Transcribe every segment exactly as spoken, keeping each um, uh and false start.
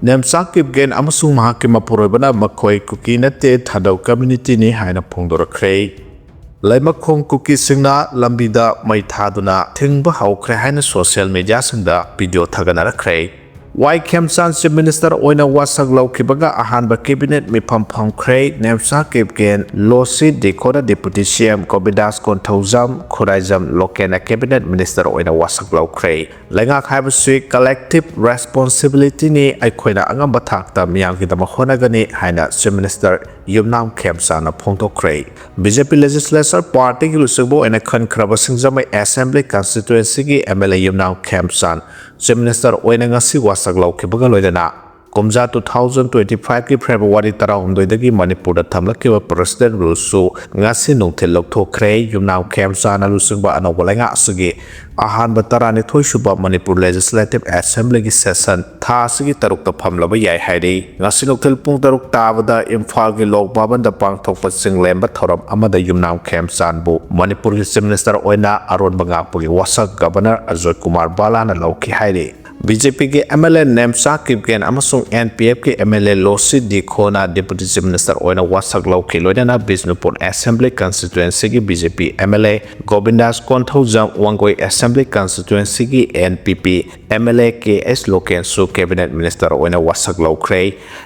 ꯅꯦꯝꯆꯥ ꯀꯤꯞꯒꯦꯟ ꯑꯃꯁꯨꯡ ꯃꯍꯥꯛꯀꯤ ꯃꯄꯨꯔꯣꯏꯕꯅ ꯃꯈꯣꯏ ꯀꯨꯀꯤ ꯅꯠꯇꯦ, ꯊꯥꯗꯧ ꯀꯝꯃ꯭ꯌꯨꯅꯤꯇꯤꯅꯤ ꯍꯥꯏꯅ ꯐꯣꯡꯗꯣꯔꯛꯈ꯭ꯔꯦ꯫ ꯂꯩꯃꯈꯣꯡ ꯀꯨꯀꯤꯁꯤꯡꯅ ꯂꯝꯕꯤꯗ ꯃꯩ ꯊꯥꯗꯨꯅ ꯊꯤꯡꯕ ꯍꯧꯈ꯭ꯔꯦ ꯍꯥꯏꯅ ꯁꯣꯁꯤꯌꯦꯜ ꯃꯤꯗꯤꯌꯥꯁꯤꯡꯗ ꯚꯤꯗꯤꯑꯣ ꯊꯥꯒꯠꯅꯔꯛꯈ꯭ꯔꯦ꯫ ꯋꯥꯏ ꯈꯦꯝꯆꯥꯟ ꯆꯤꯐ ꯃꯤꯅꯤꯁꯇꯔ ꯑꯣꯏꯅ ꯋꯥꯁꯛ ꯂꯧꯈꯤꯕꯒ ꯑꯍꯥꯟꯕ ꯀꯦꯕꯤꯅꯦꯠ ꯃꯤꯐꯝ ꯐꯝꯈ꯭ꯔꯦ꯫ ꯅꯦꯝꯆꯥ ꯀꯤꯞꯒꯦꯟ, ꯂꯣꯁꯤ ꯗꯤꯈꯣꯅ ꯗꯤꯄꯨꯇꯤ ꯁꯤ M, ꯒꯣꯕꯤꯟꯗꯥꯁ Konthoujam, Khuraijam ꯂꯣꯀꯦꯟꯅ cabinet minister ꯑꯣꯏꯅ ꯋꯥꯁꯛ ꯂꯧꯈ꯭ꯔꯦ꯫ ꯂꯩꯉꯥꯛ ꯍꯥꯏꯕꯁꯤ ꯀꯂꯦꯛꯇꯤꯚ ꯔꯦꯁꯄꯣꯟꯁꯤꯕꯤꯂꯤꯇꯤꯅꯤ, ꯑꯩꯈꯣꯏꯅ ꯑꯉꯝꯕ ꯊꯥꯛꯇ ꯃꯤꯌꯥꯝꯒꯤꯗꯃꯛ ꯍꯣꯠꯅꯒꯅꯤ ꯍꯥꯏꯅ ꯆꯤꯐ ꯃꯤꯅꯤꯁꯇꯔ ꯌꯨꯝꯅꯥꯝ ꯈꯦꯝꯆꯥꯟꯅ ꯐꯣꯡꯗꯣꯛꯈ꯭ꯔꯦ꯫ ꯕꯤ ꯖꯦ ꯄꯤ ꯂꯦꯖꯤꯁꯂꯦꯆꯔ ꯄꯥꯔꯇꯤꯒꯤ ꯂꯨꯆꯤꯡꯕ ꯑꯣꯏꯅ ꯈꯟꯈ꯭ꯔꯕ ꯁꯤꯡꯖꯃꯩ ꯑꯦꯁꯦꯝꯕ꯭ꯂꯤ ꯀꯟꯁꯇꯤꯇ꯭ꯋꯦꯟꯁꯤꯒꯤ M L A Yumnam Khemchand chief minister ꯑꯣꯏꯅ ꯉꯁꯤ ꯋꯥꯁꯛ ꯂꯧꯈꯤꯕꯒ ꯂꯣꯏꯅꯅ ꯀꯨꯝꯖꯥ two thousand twenty fiveꯀꯤ ꯐꯦꯕ꯭ꯔꯨꯋꯥꯔꯤ ꯇꯔꯥꯍꯨꯝꯗꯣꯏꯗꯒꯤ ꯃꯅꯤꯄꯨꯔꯗ ꯊꯝꯂꯛꯈꯤꯕ ꯄ꯭ꯔꯦꯁꯤꯗꯦꯟ ꯔꯨꯜꯁꯨ ꯉꯁꯤ ꯅꯨꯡꯊꯤꯜ ꯂꯧꯊꯣꯛꯈ꯭ꯔꯦ꯫ ꯌꯨꯝꯅꯥꯝ ꯈꯦꯝꯆꯥꯟꯅ ꯂꯨꯆꯤꯡꯕ ꯑꯅꯧꯕ ꯂꯩꯉꯥꯛ ꯑꯁꯤꯒꯤ ꯑꯍꯥꯟꯕ ꯇꯔꯥꯅꯤꯊꯣꯏ ꯁꯨꯕ ꯃꯅꯤꯄꯨꯔ ꯂꯦꯖꯤꯁꯂꯦꯇꯤꯚ ꯑꯦꯁꯦꯝꯕ꯭ꯂꯤꯒꯤ ꯁꯦꯁꯟ ꯊꯥ ꯑꯁꯤꯒꯤ ꯇꯔꯨꯛꯇ ꯐꯝꯂꯕ ꯌꯥꯏ ꯍꯥꯏꯔꯤ꯫ ꯉꯁꯤ ꯅꯨꯡꯊꯤꯜ ꯄꯨꯡ ꯇꯔꯨꯛ ꯇꯥꯕꯗ ꯏꯝꯐꯥꯜꯒꯤ ꯂꯣꯛ ꯚꯕꯟꯗ ꯄꯥꯡꯊꯣꯛꯄ ꯆꯤꯡꯂꯦꯝꯕ ꯊꯧꯔꯝ ꯑꯃꯗ ꯌꯨꯝꯅꯥꯝ ꯈꯦꯝꯆꯥꯟꯕꯨ ꯃꯅꯤꯄꯨꯔꯒꯤ ꯆꯤꯐ ꯃꯤꯅꯤꯁꯇꯔ ꯑꯣꯏꯅ ꯑꯔꯣꯟꯕ ꯉꯥꯛꯄꯒꯤ ꯋꯥꯁꯛ ꯒꯕꯔꯅꯔ ꯑꯖꯣꯏ ꯀꯨꯃꯥꯔ ꯕꯥꯂꯥꯅ ꯂꯧꯈꯤ ꯍꯥꯏꯔꯤ꯫ ꯕꯤ ꯖꯦ ꯄꯤꯒꯤ M L A Nemcha Kipgen ꯑꯃꯁꯨꯡ ꯑꯦꯟ ꯄꯤ ꯑꯦꯐꯀꯤ ꯑꯦꯝ ꯑꯦꯜ ꯑꯦ ꯂꯣꯁꯤ ꯗꯤꯈꯣꯅ ꯗꯤꯄꯨꯇꯤ ꯆꯤꯐ ꯃꯤꯅꯤꯁꯇꯔ ꯑꯣꯏꯅ ꯋꯥꯁꯛ ꯂꯧꯈꯤ꯫ ꯂꯣꯏꯅꯅ ꯕꯤꯁꯅꯨꯄꯨꯔ ꯑꯦꯁꯦꯝꯕ꯭ꯂꯤ ꯀꯟꯁꯇꯤꯇ꯭ꯋꯦꯟꯁꯤꯒꯤ B J P M L A Govindas Konthoujam, Wangoi assembly ꯀꯟꯁꯇꯤꯇ꯭ꯋꯦꯟꯁꯤꯒꯤ N P P M L A K S ꯂꯣꯀꯦꯟꯁꯨ ꯀꯦꯕꯤꯅꯦꯠ ꯃꯤꯅꯤꯁꯇꯔ ꯑꯣꯏꯅ ꯋꯥꯁꯛ ꯂꯧꯈ꯭ꯔꯦ꯫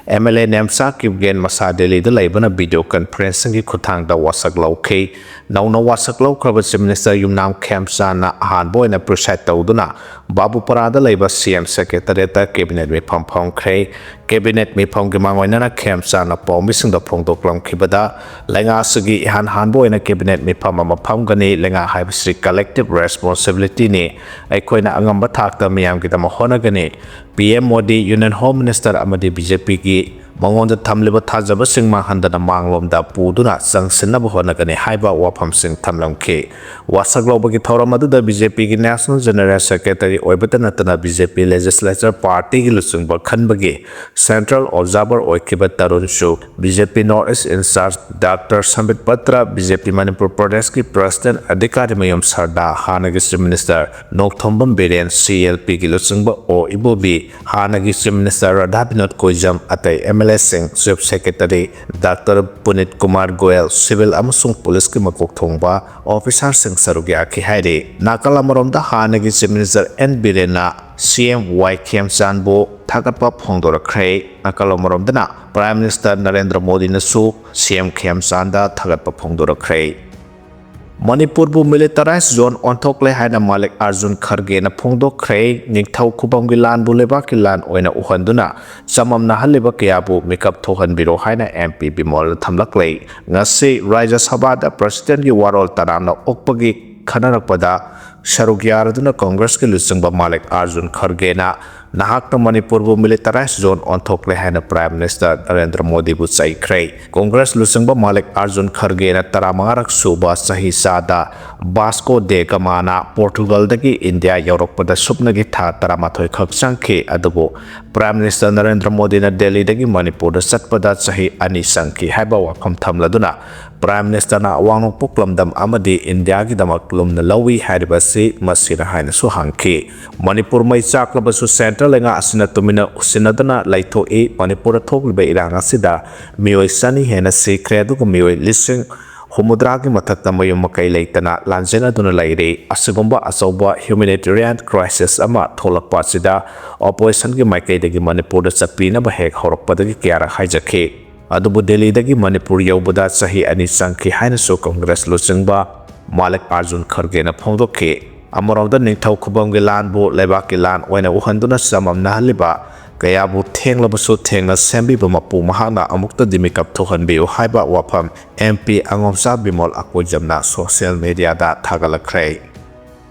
M L A Nemcha Kipgen ꯃꯁꯥ ꯗꯦꯜꯂꯤꯗ ꯂꯩꯕꯅ ꯚꯤꯗꯤꯑꯣ ꯀꯟꯐꯔꯦꯟꯁꯤꯡꯒꯤ ꯈꯨꯠꯊꯥꯡꯗ ꯋꯥꯁꯛ ꯂꯧꯈꯤ꯫ ꯅꯧꯅ ꯋꯥꯁꯛ ꯂꯧꯈ꯭ꯔꯕ ꯆꯤꯐ ꯃꯤꯅꯤꯁꯇꯔ ꯌꯨꯝꯅꯥꯝ ꯈꯦꯝꯆꯥꯟꯅ ꯑꯍꯥꯟꯕ ꯑꯣꯏꯅ ꯄ꯭ꯔꯤꯁꯥꯏꯗ ꯇꯧꯗꯨꯅ ꯕꯥꯕꯨꯄꯥꯔꯥꯗ ꯂꯩꯕ ꯁꯤ ꯑꯦꯝ ꯁꯦꯀ꯭ꯔꯦꯇꯔꯤꯌꯦꯠꯇ ꯀꯦꯕꯤꯅꯦꯠ ꯃꯤꯐꯝ ꯐꯝꯈ꯭ꯔꯦ꯫ ꯀꯦꯕꯤꯅꯦꯠ ꯃꯤꯐꯝꯒꯤ ꯃꯥꯡꯑꯣꯏꯅꯅ ꯈꯦꯝꯆꯥꯟꯅ ꯄꯥꯎꯃꯤꯁꯤꯡꯗ ꯐꯣꯡꯗꯣꯛꯂꯝꯈꯤꯕꯗ, ꯂꯩꯉꯥꯛ ꯑꯁꯤꯒꯤ ꯏꯍꯥꯟ ꯍꯥꯟꯕ ꯑꯣꯏꯅ ꯀꯦꯕꯤꯅꯦꯠ ꯃꯤꯐꯝ ꯑꯃ ꯐꯝꯒꯅꯤ꯫ ꯂꯩꯉꯥꯛ ꯍꯥꯏꯕꯁꯤ ꯀꯂꯦꯛꯇꯤꯚ ꯔꯦꯁꯄꯣꯟꯁꯤꯕꯤꯂꯤꯇꯤꯅꯤ꯫ ꯑꯩꯈꯣꯏꯅ ꯑꯉꯝꯕ ꯊꯥꯛꯇ ꯃꯤꯌꯥꯝꯒꯤꯗꯃꯛ ꯍꯣꯠꯅꯒꯅꯤ꯫ P M Modi, union home minister ꯑꯃꯗꯤ ꯕꯤ ꯖꯦ ꯄꯤꯒꯤ ꯃꯉꯣꯟꯗ ꯊꯝꯂꯤꯕ ꯊꯥꯖꯕꯁꯤꯡ ꯃꯥꯡꯍꯟꯗꯅ ꯃꯥꯡꯂꯣꯝꯗ ꯄꯨꯗꯨꯅ ꯆꯪꯁꯤꯟꯅꯕ ꯍꯣꯠꯅꯒꯅꯤ ꯍꯥꯏꯕ ꯋꯥꯐꯝꯁꯤꯡ ꯊꯝꯂꯝꯈꯤ꯫ ꯋꯥꯁꯛ ꯂꯧꯕꯒꯤ ꯊꯧꯔꯝ ꯑꯗꯨꯗ BJPꯒꯤ National General Secretary ꯑꯣꯏꯕꯇ ꯅꯠꯇꯅ BJP Legislature Partyꯒꯤ ꯂꯨꯆꯤꯡꯕ ꯈꯟꯕꯒꯤ Central Observer ꯑꯣꯏꯈꯤꯕ Tarun ꯆꯨꯒ, BJP North East In-charge Doctor Sambit Patra, BJP Manipur Pradeshꯀꯤ President ꯑꯙꯤꯀꯥꯔꯤ ꯃꯌꯨꯝ ꯁꯔꯗꯥ, ꯍꯥꯟꯅꯒꯤ Chief Minister ꯅꯣꯡꯊꯣꯝꯕꯝ ꯕꯤꯔꯦꯟ, CLPꯒꯤ ꯂꯨꯆꯤꯡꯕ ꯑꯣ ꯏꯕꯣꯕꯤ, ꯍꯥꯟꯅꯒꯤ Chief Minister ꯔꯥꯙꯥ ꯕꯤꯅꯣꯗ ꯀꯣꯏꯖꯝ, ꯑꯇꯩ MLAꯁꯤꯡ, Chief Secretary Doctor ꯄꯨꯅꯤꯠ Kumar Goyal, civil ꯑꯃꯁꯨꯡ policeꯀꯤ ꯃꯀꯣꯛ ꯊꯣꯡꯕ officerꯁꯤꯡ ꯁꯔꯨꯛ ꯌꯥꯈꯤ ꯍꯥꯏꯔꯤ꯫ ꯅꯥꯀꯜ ꯑꯃꯔꯣꯝꯗ ꯍꯥꯟꯅꯒꯤ Chief Minister ꯑꯦꯟ ꯕꯤꯔꯦꯟꯅ CM ꯋꯥꯏ ꯈꯦꯝꯆꯥꯟꯕꯨ ꯊꯥꯒꯠꯄ ꯐꯣꯡꯗꯣꯔꯛꯈ꯭ꯔꯦ꯫ ꯅꯥꯀꯜ ꯑꯃꯔꯣꯝꯗꯅ Prime Minister ꯅꯔꯦꯟꯗ꯭ꯔ ꯃꯣꯗꯤꯅꯁꯨ CM ꯈꯦꯝꯆꯥꯟꯗ ꯊꯥꯒꯠꯄ ꯐꯣꯡꯗꯣꯔꯛꯈ꯭ꯔꯦ꯫ ꯃꯅꯤꯄꯨꯔꯕꯨ militarized zone ꯑꯣꯟꯊꯣꯛꯂꯦ ꯍꯥꯏꯅ ꯃꯥꯂꯤꯛ ꯑꯥꯔꯖꯨꯟ ꯈꯔꯒꯦꯅ ꯐꯣꯡꯗꯣꯛꯈ꯭ꯔꯦ꯫ ꯅꯤꯡꯊꯧ ꯈꯨꯕꯝꯒꯤ ꯂꯥꯟꯕꯨ ꯂꯩꯕꯥꯛꯀꯤ ꯂꯥꯟ ꯑꯣꯏꯅ ꯎꯍꯟꯗꯨꯅ ꯆꯃꯝꯅꯍꯜꯂꯤꯕ ꯀꯌꯥꯕꯨ ꯃꯤꯀꯞ ꯊꯣꯛꯍꯟꯕꯤꯔꯣ ꯍꯥꯏꯅ MP ꯕꯤꯃꯣꯜꯅ ꯊꯝꯂꯛꯂꯦ꯫ ꯉꯁꯤ ꯔꯥꯖ꯭ꯌ ꯁꯚꯥꯗ Presidentꯀꯤ ꯋꯥꯔꯣꯜ ꯇꯔꯥꯝꯅ ꯑꯣꯛꯄꯒꯤ ꯈꯟꯅꯔꯛꯄꯗ ꯁꯔꯨꯛ ꯌꯥꯔꯗꯨꯅ Congressꯀꯤ ꯂꯨꯆꯤꯡꯕ ꯃꯥꯂꯤꯛ ꯑꯥꯔꯖꯨꯟ ꯈꯔꯒꯦꯅ ꯅꯍꯥꯛꯅ ꯃꯅꯤꯄꯨꯔꯕꯨ militarized zone ꯑꯣꯟꯊꯣꯛꯂꯦ ꯍꯥꯏꯅ Prime Minister ꯅꯔꯦꯟꯗ꯭ꯔ ꯃꯣꯗꯤꯕꯨ ꯆꯩꯈ꯭ꯔꯦ꯫ Congress ꯂꯨꯆꯤꯡꯕ ꯃꯥꯂꯤꯛ ꯑꯥꯔꯖꯨꯟ ꯈꯔꯒꯦꯅ ꯇꯔꯥꯃꯉꯥꯔꯛ ꯁꯨꯕ ꯆꯍꯤ ꯆꯥꯗ Vasco da Gamana Portugalꯗꯒꯤ India ꯌꯧꯔꯛꯄꯗ ꯁꯨꯞꯅꯒꯤ ꯊꯥ ꯇꯔꯥꯃꯥꯊꯣꯏ ꯈꯛ ꯆꯪꯈꯤ꯫ ꯑꯗꯨꯕꯨ Prime Minister ꯅꯔꯦꯟꯗ꯭ꯔ ꯃꯣꯗꯤꯅ ꯗꯦꯜꯂꯤꯗꯒꯤ ꯃꯅꯤꯄꯨꯔꯗ ꯆꯠꯄꯗ ꯆꯍꯤ ꯑꯅꯤ ꯆꯪꯈꯤ ꯍꯥꯏꯕ ꯋꯥꯐꯝ ꯊꯝꯂꯗꯨꯅ, Prime Ministerꯅ ꯑꯋꯥꯡ ꯅꯣꯡꯄꯣꯛ ꯂꯝꯗꯝ ꯑꯃꯗꯤ Indiaꯒꯤꯗꯃꯛ ꯂꯨꯝꯅ ꯂꯧꯏ ꯍꯥꯏꯔꯤꯕꯁꯤ ꯃꯁꯤꯅ ꯍꯥꯏꯅꯁꯨ ꯍꯪꯈꯤ꯫ ꯃꯅꯤꯄꯨꯔ ꯃꯩ ꯆꯥꯛꯂꯕꯁꯨ Central ꯂꯩꯉꯥꯛ ꯑꯁꯤꯅ ꯇꯨꯃꯤꯟꯅ ꯎꯁꯤꯟꯅꯗꯅ ꯂꯩꯊꯣꯛꯏ꯫ ꯃꯅꯤꯄꯨꯔꯗ ꯊꯣꯛꯂꯤꯕ ꯏꯔꯥꯡ ꯑꯁꯤꯗ ꯃꯤꯑꯣꯏ ꯆꯅꯤ ꯍꯦꯟꯅ ꯁꯤꯈ꯭ꯔꯦ, ꯑꯗꯨꯒ ꯃꯤꯑꯣꯏ ꯂꯤꯁꯤꯡ ꯍꯨꯝꯐꯨꯇꯔꯥꯒꯤ ꯃꯊꯛꯇ ꯃꯌꯨꯝ ꯃꯀꯩ ꯂꯩꯇꯅ ꯂꯥꯟꯖꯦꯟꯅꯗꯨꯅ ꯂꯩꯔꯤ꯫ ꯑꯁꯤꯒꯨꯝꯕ ꯑꯆꯧꯕ humanitarian crisis ꯑꯃ ꯊꯣꯛꯂꯛꯄ ꯑꯁꯤꯗ oppositionꯒꯤ ꯃꯥꯏꯀꯩꯗꯒꯤ ꯃꯅꯤꯄꯨꯔꯗ ꯆꯠꯄꯤꯅꯕ ꯍꯦꯛ ꯍꯧꯔꯛꯄꯗꯒꯤ ꯀꯌꯥꯔꯛ ꯍꯥꯏꯖꯈꯤ꯫ ꯑꯗꯨꯕꯨ ꯗꯦꯜꯂꯤꯗꯒꯤ ꯃꯅꯤꯄꯨꯔ ꯌꯧꯕꯗ ꯆꯍꯤ ꯑꯅꯤ ꯆꯪꯈꯤ ꯍꯥꯏꯅꯁꯨ Congress ꯂꯨꯆꯤꯡꯕ ꯃꯥꯂꯤꯛ ꯑꯥꯔꯖꯨꯟ ꯈꯔꯒꯦꯅ ꯐꯣꯡꯗꯣꯛꯈꯤ꯫ ꯑꯃꯔꯣꯝꯗ ꯅꯤꯡꯊꯧ ꯈꯨꯕꯝꯒꯤ ꯂꯥꯟꯕꯨ ꯂꯩꯕꯥꯛꯀꯤ ꯂꯥꯟ ꯑꯣꯏꯅ ꯎꯍꯟꯗꯨꯅ ꯆꯃꯝꯅꯍꯜꯂꯤꯕ ꯀꯌꯥꯕꯨ ꯊꯦꯡꯂꯕꯁꯨ ꯊꯦꯡꯅ ꯁꯦꯝꯕꯤꯕ ꯃꯄꯨ ꯃꯍꯥꯛꯅ ꯑꯃꯨꯛꯇꯗꯤ ꯃꯤꯀꯞ ꯊꯣꯛꯍꯟꯕꯤꯌꯨ ꯍꯥꯏꯕ ꯋꯥꯐꯝ MP ꯑꯉꯣꯝꯆꯥ ꯕꯤꯃꯣꯜ ꯑꯀꯣꯏꯖꯝꯅ social mediaꯗ ꯊꯥꯒꯠꯂꯛꯈ꯭ꯔꯦ꯫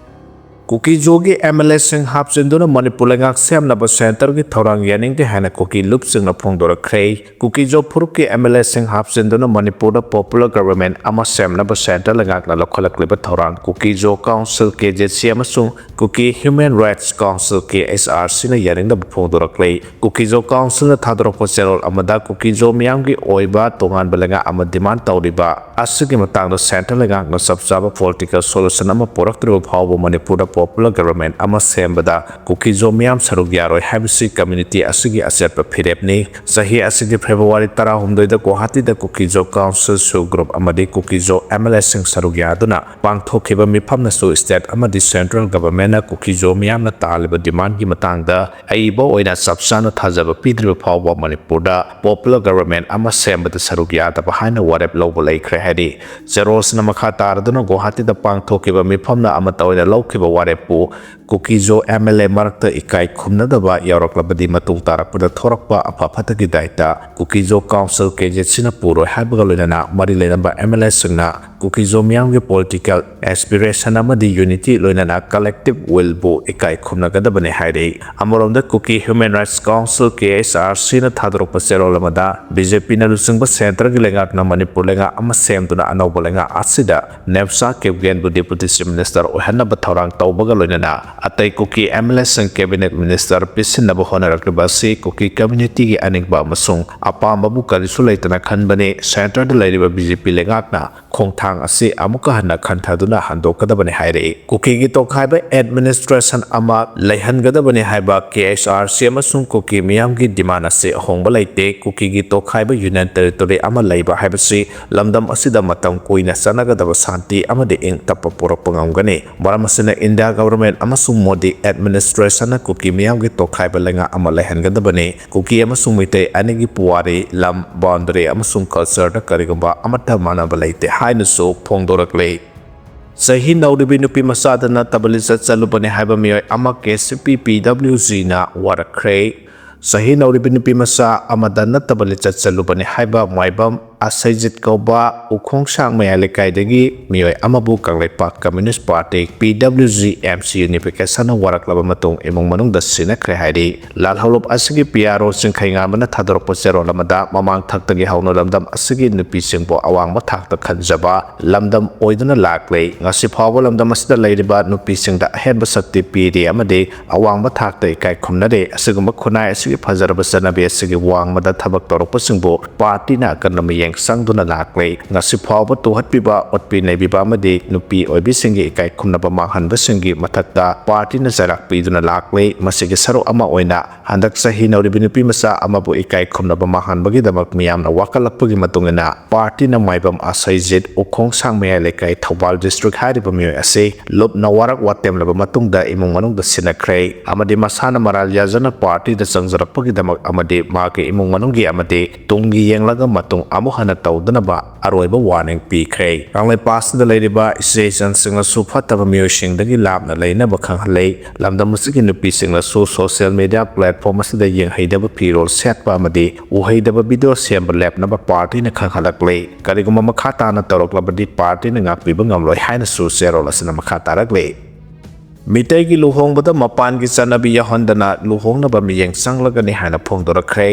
ꯀꯨꯀꯤꯖꯣꯒꯤ ꯑꯦꯝ ꯑꯦꯜ ꯑꯦꯁꯤꯡ ꯍꯥꯞꯆꯤꯟꯗꯨꯅ ꯃꯅꯤꯄꯨꯔ ꯂꯩꯉꯥꯛ ꯁꯦꯝꯅꯕ ꯁꯦꯟꯇꯔꯒꯤ ꯊꯧꯔꯥꯡ ꯌꯥꯅꯤꯡꯗꯦ ꯍꯥꯏꯅ ꯀꯨꯀꯤ ꯂꯨꯞꯁꯤꯡꯅ ꯐꯣꯡꯗꯣꯔꯛꯈ꯭ꯔꯦ꯫ ꯀꯨꯀꯤꯖꯣ ꯐꯨꯔꯨꯞꯀꯤ ꯑꯦꯝ ꯑꯦꯜ ꯑꯦꯁꯤꯡ ꯍꯥꯞꯆꯤꯟꯗꯨꯅ ꯃꯅꯤꯄꯨꯔꯗ ꯄꯣꯄꯨꯂꯔ ꯒꯕꯔꯃꯦꯟ ꯑꯃ ꯁꯦꯝꯅꯕ ꯁꯦꯟꯇꯔ ꯂꯩꯉꯥꯛꯅ ꯂꯧꯈꯠꯂꯛꯂꯤꯕ ꯊꯧꯔꯥꯡ ꯀꯨꯀꯤꯖꯣ ꯀꯥꯎꯟꯁꯤꯜ, ꯀꯦ ꯖꯦ ꯁꯤ, ꯑꯃꯁꯨꯡ ꯀꯨꯀꯤ ꯍ꯭ꯌꯨꯃꯦꯟ ꯔꯥꯏꯠꯁ ꯀꯥꯎꯟꯁꯤꯜ, ꯀꯦ ꯑꯩꯆ ꯑꯥꯔ ꯁꯤꯅ ꯌꯥꯅꯤꯡꯗꯕ ꯐꯣꯡꯗꯣꯔꯛꯂꯦ꯫ ꯀꯨꯀꯤꯖꯣ ꯀꯥꯎꯟꯁꯤꯜꯅ ꯊꯥꯗꯣꯔꯛꯄ ꯆꯦꯔꯣꯜ ꯑꯃꯗ ꯀꯨꯀꯤꯖꯣ ꯃꯤꯌꯥꯝꯒꯤ ꯑꯣꯏꯕ ꯇꯣꯉꯥꯟꯕ ꯂꯩꯉꯥꯛ ꯑꯃ ꯗꯤꯃꯥꯟ ꯇꯧꯔꯤꯕ ꯑꯁꯤꯒꯤ ꯃꯇꯥꯡꯗ ꯁꯦꯟꯇꯔ ꯂꯩꯉꯥꯛꯅ ꯆꯞ ꯆꯥꯕ ꯄꯣꯂꯤꯇꯤꯀꯦꯜ ꯁꯣꯂꯨꯁꯟ ꯑꯃ ꯄꯨꯔꯛꯇ꯭ꯔꯤꯕ ꯐꯥꯎꯕ ꯃꯅꯤꯄꯨꯔꯗ ꯄꯣꯄꯨꯂꯔ ꯒꯕꯔꯃꯦꯟ ꯑꯃ ꯁꯦꯝꯕꯗ ꯀꯨꯀꯤꯖꯣ ꯃꯤꯌꯥꯝ ꯁꯔꯨꯛ ꯌꯥꯔꯣꯏ ꯍꯥꯏꯕꯁꯤ ꯀꯝꯃ꯭ꯌꯨꯅꯤꯇꯤ ꯑꯁꯤꯒꯤ ꯑꯆꯦꯠꯄ ꯐꯤꯔꯦꯞꯅꯤ꯫ ꯆꯍꯤ ꯑꯁꯤꯒꯤ ꯐꯦꯕ꯭ꯔꯨꯋꯥꯔꯤ ꯇꯔꯥꯍꯨꯝꯗꯣꯏꯗ ꯒꯨꯋꯥꯍꯥꯇꯤꯗ ꯀꯨꯀꯤꯖꯣ ꯀꯥꯎꯟꯁꯤꯜ ꯁꯨ ꯒ꯭ꯔꯨꯞ ꯑꯃꯗꯤ ꯀꯨꯀꯤꯖꯣ ꯑꯦꯝ ꯑꯦꯜ ꯑꯦꯁꯤꯡ ꯁꯔꯨꯛ ꯌꯥꯗꯨꯅ ꯄꯥꯡꯊꯣꯛꯈꯤꯕ ꯃꯤꯐꯝꯅꯁꯨ ꯁ꯭ꯇꯦꯠ ꯑꯃꯗꯤ ꯁꯦꯟꯇ꯭ꯔꯦꯜ ꯒꯕꯔꯃꯦꯟꯅ ꯀꯨꯀꯤꯖꯣ ꯃꯤꯌꯥꯝꯅ ꯇꯥꯜꯂꯤꯕ ꯗꯤꯃꯥꯟꯒꯤ ꯃꯇꯥꯡꯗ ꯑꯏꯕ ꯑꯣꯏꯅ ꯆꯞ ꯆꯥꯅ ꯊꯥꯖꯕ ꯄꯤꯗ꯭ꯔꯤꯕ ꯐꯥꯎꯕ ꯃꯅꯤꯄꯨꯔꯗ ꯄꯣꯄꯨꯂꯔ ꯒꯕꯔꯃꯦꯟ ꯑꯃ ꯁꯦꯝꯕꯗ ꯁꯔꯨꯛ ꯌꯥꯗꯕ ꯍꯥꯏꯅ ꯋꯥꯔꯦꯞ ꯂꯧꯕ ꯂꯩꯈ꯭ꯔꯦ ꯍꯥꯏꯔꯤ꯫ ꯆꯦꯔꯣꯜꯁꯅ ꯃꯈꯥ ꯇꯥꯔꯗꯨꯅ ꯒꯨꯋꯥꯍꯥꯇꯤꯗ ꯄꯥꯡꯊꯣꯛꯈꯤꯕ ꯃꯤꯐꯝꯅ ꯑꯃꯠꯇ ꯑꯣꯏꯅ ꯂꯧꯈꯤꯕ ꯋꯥꯔꯦꯞꯄꯨ ꯀꯨꯀꯤꯖꯣ ꯑꯦꯝ ꯑꯦꯜ ꯑꯦ ꯃꯔꯛꯇ ꯏꯀꯥꯏ ꯈꯨꯝꯅꯗꯕ ꯌꯥꯎꯔꯛꯂꯕꯗꯤ ꯃꯇꯨꯡ ꯇꯥꯔꯛꯄꯗ ꯊꯣꯔꯛꯄ ꯑꯐ ꯐꯠꯇꯒꯤ ꯗꯥꯏꯇ ꯀꯨꯀꯤꯖꯣ ꯀꯥꯎꯟꯁꯤꯜ, ꯀꯦ ꯖꯦ ꯁꯤꯅ ꯄꯨꯔꯣꯏ ꯍꯥꯏꯕꯒ ꯂꯣꯏꯅꯅ ꯃꯔꯤ ꯂꯩꯅꯕ ꯑꯦꯝ ꯑꯦꯜ ꯑꯦꯁꯤꯡꯅ ꯀꯨꯀꯤꯖꯣ ꯃꯤꯌꯥꯝꯒꯤ ꯄꯣꯂꯤꯇꯤꯀꯦꯜ ꯑꯦꯁꯄꯤꯔꯦꯁꯟ ꯑꯃꯗꯤ ꯌꯨꯅꯤꯇꯤ ꯂꯣꯏꯅꯅ ꯀꯂꯦꯛꯇꯤꯚ ꯋꯤꯜꯕꯨ ꯏꯀꯥꯏ ꯈꯨꯝꯅꯒꯗꯕꯅꯤ ꯍꯥꯏꯔꯤ꯫ ꯑꯃꯔꯣꯝꯗ ꯀꯨꯀꯤ ꯍ꯭ꯌꯨꯃꯦꯟ ꯔꯥꯏꯠꯁ ꯀꯥꯎꯟꯁꯤꯜ, ꯀꯦ ꯑꯩꯆ ꯑꯥꯔ ꯁꯤꯅ ꯊꯥꯗꯣꯔꯛꯄ ꯆꯦꯔꯣꯜ ꯑꯃꯗ ꯕꯤ ꯖꯦ ꯄꯤꯅ ꯂꯨꯆꯤꯡꯕ ꯁꯦꯟꯇꯔꯒꯤ ꯂꯩꯉꯥꯛꯅ ꯃꯅꯤꯄꯨꯔ ꯂꯩꯉꯥꯛ ꯑꯃ ꯁꯦꯝꯗꯨꯅ ꯑꯅꯧꯕ ꯂꯩꯉꯥꯛ ꯑꯁꯤꯗ ꯅꯦꯞꯁꯥ ꯀꯤꯞꯒꯦꯟꯕꯨ ꯗꯤꯄꯨꯇꯤ ꯆꯤꯐ ꯃꯤꯅꯤꯁꯇꯔ ꯑꯣꯏꯍꯟꯅꯕ ꯊꯧꯔꯥꯡ ꯇꯧꯕꯒ ꯂꯣꯏꯅꯅ ꯑꯇꯩ ꯀꯨꯀꯤ ꯑꯦꯝ ꯑꯦꯜ ꯑꯦꯁꯤꯡ ꯀꯦꯕꯤꯅꯦꯠ ꯃꯤꯅꯤꯁꯇꯔ ꯄꯤꯁꯤꯟꯅꯕ ꯍꯣꯠꯅꯔꯛꯂꯤꯕ ꯑꯁꯤ ꯀꯨꯀꯤ ꯀꯝꯃ꯭ꯌꯨꯅꯤꯇꯤꯒꯤ ꯑꯅꯤꯡꯕ ꯑꯃꯁꯨꯡ ꯑꯄꯥꯝꯕꯕꯨ ꯀꯔꯤꯁꯨ ꯂꯩꯇꯅ ꯈꯟꯕꯅꯤ꯫ ꯁꯦꯟꯇꯔꯗ ꯂꯩꯔꯤꯕ ꯕꯤ ꯖꯦ ꯄꯤ ꯂꯩꯉꯥꯛꯅ ꯈꯣꯡꯊꯥꯡ ꯑꯁꯤ ꯑꯃꯨꯛꯀ ꯍꯟꯅ ꯈꯟꯊꯗꯨꯅ ꯍꯟꯗꯣꯛꯀꯗꯕꯅꯤ ꯍꯥꯏꯔꯛꯏ꯫ ꯀꯨꯀꯤꯒꯤ ꯇꯣꯈꯥꯏꯕ ꯑꯦꯗꯃꯤꯅꯤꯁꯇ꯭ꯔꯦꯁꯟ ꯑꯃ ꯂꯩꯍꯟꯒꯗꯕꯅꯤ ꯍꯥꯏꯕ ꯀꯦ ꯑꯩꯆ ꯑꯥꯔ ꯁꯤ ꯑꯃꯁꯨꯡ ꯀꯨꯀꯤ ꯃꯤꯌꯥꯝꯒꯤ ꯗꯤꯃꯥꯟ ꯑꯁꯤ ꯑꯍꯣꯡꯕ ꯂꯩꯇꯦ꯫ ꯀꯨꯀꯤꯒꯤ ꯇꯣꯈꯥꯏꯕ ꯌꯨꯅꯤꯌꯟ ꯇꯦꯔꯤꯇꯣꯔꯤ ꯑꯃ ꯂꯩꯕ ꯍꯥꯏꯕꯁꯤ ꯂꯝꯗꯝ ꯑꯁꯤꯗ ꯃꯇꯝ ꯀꯨꯏꯅ ꯆꯠꯅꯒꯗꯕ ꯁꯥꯟꯇꯤ ꯑꯃꯗꯤ ꯏꯪ ꯇꯞꯄ ꯄꯨꯔꯛꯄ ꯉꯝꯒꯅꯤ꯫ ꯃꯔꯝ ꯑꯁꯤꯅ ꯏꯟꯗꯤꯌꯥ ꯒꯚꯔꯟꯃꯦꯟꯠ ꯑꯃꯁꯨꯡ ꯃꯣꯗꯤ ꯑꯦꯗꯃꯤꯅꯤꯁꯇ꯭ꯔꯦꯁꯟꯅ ꯀꯨꯀꯤ ꯃꯤꯌꯥꯝꯒꯤ ꯇꯣꯈꯥꯏꯕ ꯂꯩꯉꯥꯛ ꯑꯃ ꯂꯩꯍꯟꯒꯗꯕꯅꯤ꯫ ꯀꯨꯀꯤ ꯑꯃꯁꯨꯡ ꯃꯤꯇꯩ ꯑꯅꯤꯒꯤ ꯄꯨꯋꯥꯔꯤ, ꯂꯝ, ꯕꯥꯎꯟꯗꯔꯤ ꯑꯃꯁꯨꯡ ꯀꯜꯆꯔꯗ ꯀꯔꯤꯒꯨꯝꯕ ꯑꯃꯠꯇ ꯃꯥꯟꯅꯕ ꯂꯩꯇꯦ ꯍꯥꯏꯅꯁꯨ ꯐꯣꯡꯗꯣꯔꯛꯂꯤ꯫ ꯆꯍꯤ ꯅꯧꯔꯤꯕꯤ ꯅꯨꯄꯤ ꯃꯆꯥꯗ ꯅꯠꯇꯕ ꯂꯤꯆꯠ ꯆꯠꯂꯨꯕꯅꯤ ꯍꯥꯏꯕ ꯃꯤꯑꯣꯏ ꯑꯃ ꯀꯦ ꯁꯤ ꯄꯤ ꯄꯤ ꯗꯕ꯭ꯂꯤꯎ ꯖꯤꯅ ꯋꯥꯔꯛꯈ꯭ꯔꯦ꯫ ꯆꯍꯤ ꯅꯧꯔꯤꯕꯤ ꯅꯨꯄꯤ ꯃꯆꯥ ꯑꯃꯗ ꯅꯠꯇꯕ ꯂꯤꯆꯠ ꯆꯠꯂꯨꯕꯅꯤ ꯍꯥꯏꯕ ꯃꯥꯏꯕꯝ ꯑꯁꯩꯖꯤꯠ ꯀꯧꯕ ꯎꯈꯣꯡꯁꯥꯡ ꯃꯌꯥꯏ ꯂꯩꯀꯥꯏꯗꯒꯤ ꯃꯤꯑꯣꯏ ꯑꯃꯕꯨ ꯀꯪꯂꯩꯄꯥꯛ ꯀꯝꯃ꯭ꯌꯨꯅꯤꯁ ꯄꯥꯔꯇꯤ, ꯄꯤ ꯗꯕ꯭ꯂꯤꯎ ꯖꯤ ꯑꯦꯝ ꯁꯤ ꯌꯨꯅꯤꯐꯤꯀꯦꯁꯟꯅ ꯋꯥꯔꯛꯂꯕ ꯃꯇꯨꯡ ꯏꯃꯨꯡ ꯃꯅꯨꯡꯗ ꯁꯤꯟꯅꯈ꯭ꯔꯦ ꯍꯥꯏꯔꯤ꯫ ꯂꯥꯜꯍꯧꯂꯨꯞ ꯑꯁꯤꯒꯤ ꯄꯤ ꯑꯥꯔ ꯑꯣ ꯆꯤꯡꯈꯩꯉꯥꯟꯕꯅ ꯊꯥꯗꯣꯔꯛꯄ ꯆꯦꯔꯣꯜ ꯑꯃꯗ, ꯃꯃꯥꯡ ꯊꯛꯇꯒꯤ ꯍꯧꯅ ꯂꯝꯗꯝ ꯑꯁꯤꯒꯤ ꯅꯨꯄꯤꯁꯤꯡꯕꯨ ꯑꯋꯥꯡꯕ ꯊꯥꯛꯇ ꯈꯟꯖꯕ ꯂꯝꯗꯝ ꯑꯣꯏꯗꯨꯅ ꯂꯥꯛꯂꯦ꯫ ꯉꯁꯤ ꯐꯥꯎꯕ ꯂꯝꯗꯝ ꯑꯁꯤꯗ ꯂꯩꯔꯤꯕ ꯅꯨꯄꯤꯁꯤꯡꯗ ꯑꯍꯦꯟꯕ ꯁꯛꯇꯤ ꯄꯤꯔꯤ ꯑꯃꯗꯤ ꯑꯋꯥꯡꯕ ꯊꯥꯛꯇ ꯏꯀꯥꯏ ꯈꯨꯝꯅꯔꯦ꯫ ꯑꯁꯤꯒꯨꯝꯕ ꯈꯨꯟꯅꯥꯏ ꯑꯁꯤꯒꯤ ꯐꯖꯔꯕ ꯆꯠꯅꯕꯤ ꯑꯁꯤꯒꯤ ꯋꯥꯡꯃꯗ ꯊꯕꯛ ꯇꯧꯔꯛꯄꯁꯤꯡꯕꯨ ꯄꯥꯔꯇꯤꯅ ꯑꯀꯟꯕ ꯃꯤꯠꯌꯦꯡ ꯆꯪꯗꯨꯅ ꯂꯥꯛꯂꯦ꯫ ꯉꯁꯤ ꯐꯥꯎꯕ ꯇꯨꯍꯠꯄꯤꯕ, ꯑꯣꯠꯄꯤ ꯅꯩꯕꯤꯕ ꯑꯃꯗꯤ ꯅꯨꯄꯤ ꯑꯣꯏꯕꯤꯁꯤꯡꯒꯤ ꯏꯀꯥꯏ ꯈꯨꯝꯅꯕ ꯃꯥꯡꯍꯟꯕꯁꯤꯡꯒꯤ ꯃꯊꯛꯇ ꯄꯥꯔꯇꯤꯅ ꯆꯩꯔꯥꯛ ꯄꯤꯗꯨꯅ ꯂꯥꯛꯂꯦ꯫ ꯃꯁꯤꯒꯤ ꯁꯔꯨꯛ ꯑꯃ ꯑꯣꯏꯅ ꯍꯟꯗꯛ ꯆꯍꯤ ꯅꯧꯔꯤꯕꯤ ꯅꯨꯄꯤ ꯃꯆꯥ ꯑꯃꯕꯨ ꯏꯀꯥꯏ ꯈꯨꯝꯅꯕ ꯃꯥꯡꯍꯟꯕꯒꯤꯗꯃꯛ ꯃꯤꯌꯥꯝꯅ ꯋꯥꯀꯠꯂꯛꯄꯒꯤ ꯃꯇꯨꯡ ꯏꯟꯅ, ꯄꯥꯔꯇꯤꯅ ꯃꯥꯏꯕꯝ ꯑꯁꯩꯖꯤꯠ, ꯎꯈꯣꯡꯁꯥꯡ ꯃꯌꯥꯏ ꯂꯩꯀꯥꯏ, ꯊꯧꯕꯥꯜ ꯗꯤꯁꯇ꯭ꯔꯤꯛ ꯍꯥꯏꯔꯤꯕ ꯃꯤꯑꯣꯏ ꯑꯁꯤ ꯂꯨꯞꯅ ꯋꯥꯔꯛ ꯋꯥꯇꯦꯝꯂꯕ ꯃꯇꯨꯡꯗ ꯏꯃꯨꯡ ꯃꯅꯨꯡꯗ ꯁꯤꯟꯅꯈ꯭ꯔꯦ ꯑꯃꯗꯤ ꯃꯁꯥꯅ ꯃꯔꯥꯜ ꯌꯥꯖꯅ ꯄꯥꯔꯇꯤꯗ ꯆꯪꯖꯔꯛꯄꯒꯤꯗꯃꯛ ꯑꯃꯗꯤ ꯃꯍꯥꯛꯀꯤ ꯏꯃꯨꯡ ꯃꯅꯨꯡꯒꯤ ꯑꯃꯗꯤ ꯇꯨꯡꯒꯤ ꯌꯦꯡꯂꯒ ꯃꯇꯨꯡ ꯑꯃꯨꯛ ꯍꯟꯅ ꯇꯧꯗꯅꯕ ꯑꯔꯣꯏꯕ ꯋꯥꯔꯅꯤꯡ ꯄꯤꯈ꯭ꯔꯦ꯫ ꯀꯪꯂꯩꯄꯥꯛꯁꯤꯗ ꯂꯩꯔꯤꯕ ꯏꯆꯦ ꯏꯆꯟꯁꯤꯡꯅꯁꯨ ꯐꯠꯇꯕ ꯃꯤꯑꯣꯏꯁꯤꯡꯗꯒꯤ ꯂꯥꯞꯅ ꯂꯩꯅꯕ ꯈꯪꯍꯜꯂꯤ꯫ ꯂꯝꯗꯝ ꯑꯁꯤꯒꯤ ꯅꯨꯄꯤꯁꯤꯡꯅꯁꯨ ꯁꯣꯁꯤꯌꯦꯜ ꯃꯤꯗꯤꯌꯥ ꯄ꯭ꯂꯦꯠꯐꯣꯝ ꯑꯁꯤꯗ ꯌꯦꯡꯍꯩꯗꯕ ꯐꯤꯔꯣꯜ ꯁꯦꯠꯄ ꯑꯃꯗꯤ ꯎꯍꯩꯗꯕ ꯚꯤꯗꯤꯑꯣ ꯁꯦꯝꯕ ꯂꯦꯞꯅꯕ ꯄꯥꯔꯇꯤꯅ ꯈꯪꯍꯜꯂꯛꯂꯤ꯫ ꯀꯔꯤꯒꯨꯝꯕ ꯃꯈꯥ ꯇꯥꯅ ꯇꯧꯔꯛꯂꯕꯗꯤ ꯄꯥꯔꯇꯤꯅ ꯉꯥꯛꯄꯤꯕ ꯉꯝꯂꯣꯏ ꯍꯥꯏꯅꯁꯨ ꯆꯦꯔꯣꯜ ꯑꯁꯤꯅ ꯃꯈꯥ ꯇꯥꯔꯛꯂꯤ꯫ ꯃꯤꯇꯩꯒꯤ ꯂꯨꯍꯣꯡꯕꯗ ꯃꯄꯥꯟꯒꯤ ꯆꯠꯅꯕꯤ ꯌꯥꯎꯍꯟꯗꯅ ꯂꯨꯍꯣꯡꯅꯕ ꯃꯤꯠꯌꯦꯡ ꯆꯪꯂꯒꯅꯤ ꯍꯥꯏꯅ ꯐꯣꯡꯗꯣꯔꯛꯈ꯭ꯔꯦ꯫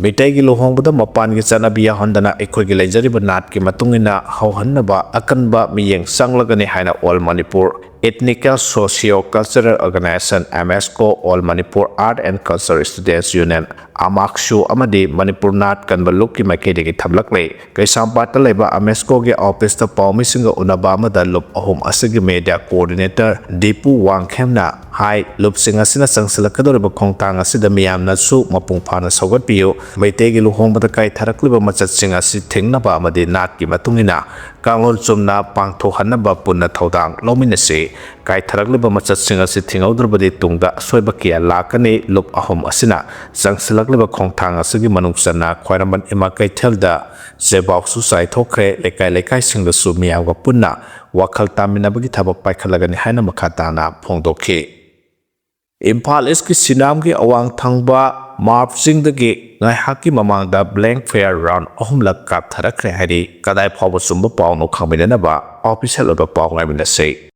ꯃꯤꯇꯩꯒꯤ ꯂꯨꯍꯣꯡꯕꯗ ꯃꯄꯥꯟꯒꯤ ꯆꯠꯅꯕꯤ ꯌꯥꯎꯍꯟꯗꯅ ꯑꯩꯈꯣꯏꯒꯤ ꯂꯩꯖꯔꯤꯕ ꯅꯥꯠꯀꯤ ꯃꯇꯨꯡ ꯏꯟꯅ ꯍꯧꯍꯟꯅꯕ ꯑꯀꯟꯕ ꯃꯤꯠꯌꯦꯡ ꯆꯪꯂꯒꯅꯤ ꯍꯥꯏꯅ All Manipur Ethnical Socio Cultural Organization, M S ꯀꯣ, All Manipur Art and Culture Students Union, ꯑꯃꯥꯛꯁꯨ, ꯑꯃꯗꯤ ꯃꯅꯤꯄꯨꯔ ꯅꯥꯠ ꯀꯟꯕ ꯂꯨꯞꯀꯤ ꯃꯥꯏꯀꯩꯗꯒꯤ ꯊꯝꯂꯛꯂꯦ꯫ ꯀꯩꯁꯥꯝꯄꯥꯠꯇ ꯂꯩꯕ ꯑꯃꯦꯁꯀꯣꯒꯤ ꯑꯣꯐꯤꯁꯇ ꯄꯥꯎꯃꯤꯁꯤꯡꯒ ꯎꯅꯕ ꯑꯃꯗ ꯂꯨꯞ ꯑꯍꯨꯝ ꯑꯁꯤꯒꯤ ꯃꯦꯗꯤꯌꯥ ꯀꯣꯑꯣꯔꯗꯤꯅꯦꯇꯔ ꯗꯤꯄꯨ ꯋꯥꯡꯈꯦꯝꯅ ꯍꯥꯏ, ꯂꯨꯞꯁꯤꯡ ꯑꯁꯤꯅ ꯆꯪꯁꯤꯜꯂꯛꯀꯗꯧꯔꯤꯕ ꯈꯣꯡꯊꯥꯡ ꯑꯁꯤꯗ ꯃꯤꯌꯥꯝꯅꯁꯨ ꯃꯄꯨꯡ ꯐꯥꯅ ꯁꯧꯒꯠꯄꯤꯌꯨ꯫ ꯃꯩꯇꯩꯒꯤ ꯂꯨꯍꯣꯡꯕꯗ ꯀꯥꯏꯊꯔꯛꯂꯤꯕ ꯃꯆꯠꯁꯤꯡ ꯑꯁꯤ ꯊꯤꯡꯅꯕ ꯑꯃꯗꯤ ꯅꯥꯠꯀꯤ ꯃꯇꯨꯡ ꯏꯟꯅ ꯀꯥꯡꯂꯣꯟ ꯆꯨꯝꯅ ꯄꯥꯡꯊꯣꯛꯍꯟꯅꯕ ꯄꯨꯟꯅ ꯊꯧꯗꯥꯡ ꯂꯧꯃꯤꯟꯅꯁꯤ꯫ ꯀꯥꯏꯊꯔꯛꯂꯤꯕ ꯃꯆꯠꯁꯤꯡ ꯑꯁꯤ ꯊꯤꯡꯍꯧꯗ꯭ꯔꯕꯗꯤ ꯇꯨꯡꯗ ꯑꯁꯣꯏꯕ ꯀꯌꯥ ꯂꯥꯛꯀꯅꯤ꯫ ꯂꯨꯞ ꯑꯍꯨꯝ ꯑꯁꯤꯅ ꯆꯪꯁꯤꯜꯂꯛꯂꯤꯕ ꯈꯣꯡꯊꯥꯡ ꯑꯁꯤꯒꯤ ꯃꯅꯨꯡ ꯆꯟꯅ ꯈ꯭ꯋꯥꯏꯔꯝꯕꯟ ꯏꯃꯥ ꯀꯩꯊꯦꯜꯗ ꯆꯦꯕꯥꯎꯁꯨ ꯆꯥꯏꯊꯣꯛꯈ꯭ꯔꯦ꯫ ꯂꯩꯀꯥꯏ ꯂꯩꯀꯥꯏꯁꯤꯡꯗꯁꯨ ꯃꯤꯌꯥꯝꯒ ꯄꯨꯟꯅ ꯋꯥꯈꯜ ꯇꯥꯃꯤꯟꯅꯕꯒꯤ ꯊꯕꯛ ꯄꯥꯏꯈꯠꯂꯒꯅꯤ ꯍꯥꯏꯅ ꯃꯈꯥ ꯇꯥꯅ ꯐꯣꯡꯗꯣꯛꯈꯤ꯫ ꯏꯝꯐꯥꯜ ꯏꯁꯀꯤ ꯁꯤꯅꯥꯝꯒꯤ ꯑꯋꯥꯡ ꯊꯪꯕ ꯃꯥꯔꯞ ꯆꯤꯡꯗꯒꯤ ꯉꯥꯏꯍꯥꯛꯀꯤ ꯃꯃꯥꯡꯗ ꯕ꯭ꯂꯦꯡ ꯐꯌꯥꯔ ꯔꯥꯎꯟ ꯑꯍꯨꯝꯂꯛ ꯀꯥꯞꯊꯔꯛꯈ꯭ꯔꯦ ꯍꯥꯏꯔꯤ꯫ ꯀꯗꯥꯏ ꯐꯥꯎꯕ ꯆꯨꯝꯕ ꯄꯥꯎꯅꯣ ꯈꯪꯃꯤꯟꯅꯅꯕ ꯑꯣꯐꯤꯁꯤꯌꯦꯜ ꯑꯣꯏꯕ ꯄꯥꯎ ꯉꯥꯏꯃꯤꯟꯅꯁꯤ꯫